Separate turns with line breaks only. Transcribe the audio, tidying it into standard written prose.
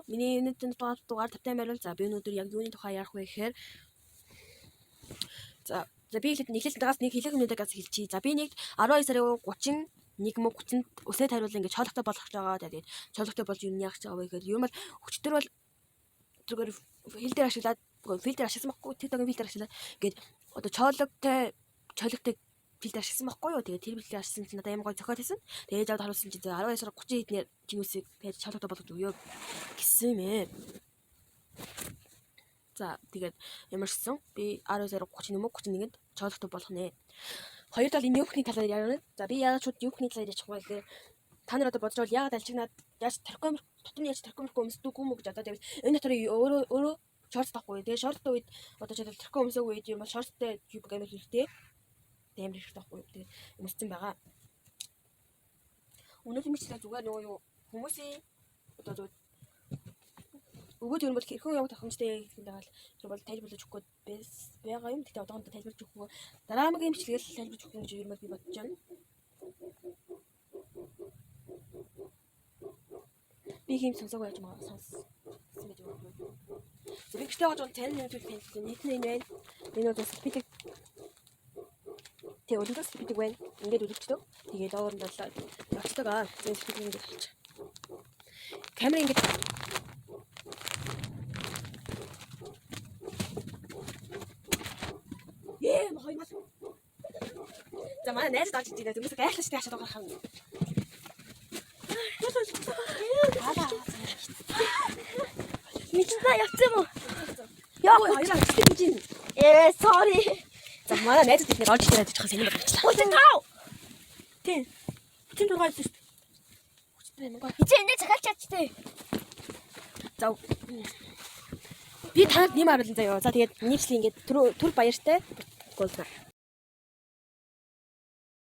Миний өнөөдрийн дугаар тавтай морил. За, би өнөөдөр яг юуны тухай ярих вэ гэхээр за би эхлээд нэглэлт дагаас нэг хэлэх юмнуудаа газ хэлчихье. За, би нэг 12 сарын 31 мөн 30-нд өсөө тариулан ингэж чоологтой болох гэж байгаа. Тэгээд чоологтой болж юм яах гэж байгаа вэ гэхээр юм бол өчтөр бол зүгээр фильтр ашиглаад, фильтр ашигласан байхгүй, TikTok-ын фильтр ашиглаад ингээд одоо чоологтой фильтр ашигласан байхгүй юу. Тэгээд тэр фильтр ашигласан чинь надад амар гоё зохиол хийсэн. Тэгээд аваад харуулсан чинь 12 сарын 30 хэднээр чинүүсийг байж чоологтой болгож өгөө гэсэн юм ээ. За, тэгээд ямар ч гэсэн би 12 сарын 31 мөн 31-нд чоологтой болох нэ. Хоёр тал энэ юухны талаар ярина. За, би яагаад шууд юухны талаар ярьчих вэ гэхээр та нар одоо бодож байвал яагаад алчигнаад яаж тархигүй тотом яаж тархигүй мөрхөө өмсдөггүй юм уу гэж бодоод байвал энэ дотор өөрөө өөрөө шорт таахгүй. Тэгээ шорттой үед одоо жишээлбэл тархигүй өмсөөгүй үед юм бол шорттой юбка амар хэрэгтэй. Тэгээ амар хэрэгтэй байхгүй. Тэгээ өмссөн байгаа. Өнөөдөр мэтлээ зүгээр нөгөө юу хүмүүсийн одоо зүгээр өгөөд юм бол хэрхэн явах тохиромжтой гэдэг дагаал тэр бол тайлбарлаж өгөх гээд байгаа юм. Гэхдээ одоохондоо тайлбарлаж өгөхгүй. Дараагийн бичлэгээр л тайлбарлаж өгөх юм гэж ер нь би бодож байна. Би хийм сонсоогүй яаж байгаа сонссон байж магадгүй. За, би гэртээ байгаа жоо тань юм зүйл танилцсан. Нийт нь энэ байна. Энэ бол салфетик. Тэгээ өлөнгөө салфетик байна. Ингээд үлгчдэг. Тэгээ доогоор нь болоо явцдаг аа. Энэ салфетик ингээд авчих. Камер ингээд хоёр мал. За, манай найз орж ирж байна. Зүгээс гайхалтай хашаад байгаа юм. Аа.
Мэднэ явцсан юм уу?
Яа, хоёроо авчихсан гэж юм.
Sorry.
За, манай найзууд ихээр орж ирээд ичих сонир болчихлаа.
35.
Тийм.
36 байсан шүү
дээ.
дээ. Чи энэ захиалж чадчихтээ.
За, би танад нэм харуулсан заяа. За, тэгээд нийслэл ингээд төр баяртай боллоо.